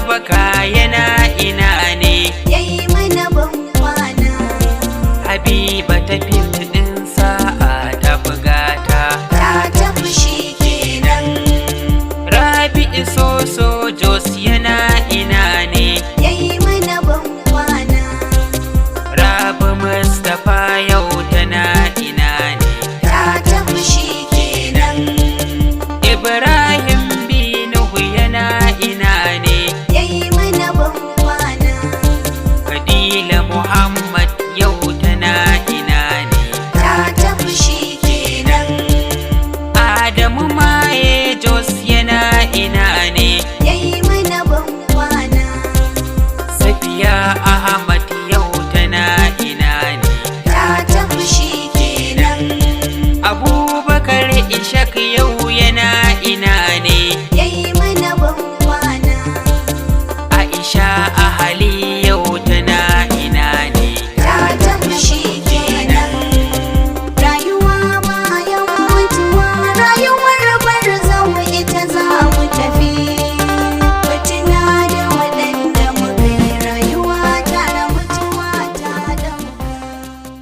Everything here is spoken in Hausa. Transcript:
Baka yana ina ne? Yayi mana ban kwana. Habiba ta fim ɗin sa'a ta bugata. Ta tafi shi kenan. Rabi'u Soso Jos yana ina ne? Yayi mana ban kwana. Rabi Mustapha yau tana ina ne? Ta tafi shi kenan. Ibrahim Binuhu yana ina ne? Yayi mana ban kwana. Fadila Muhammad yau tana ina ne? Ta tafi shi kenan. Adamu Maye Jos yana ina ne? Yayi mana ban kwana. Safiya Ahmad yau tana ina ne? Ta tafi shi kenan. Abubakar Ishaq yau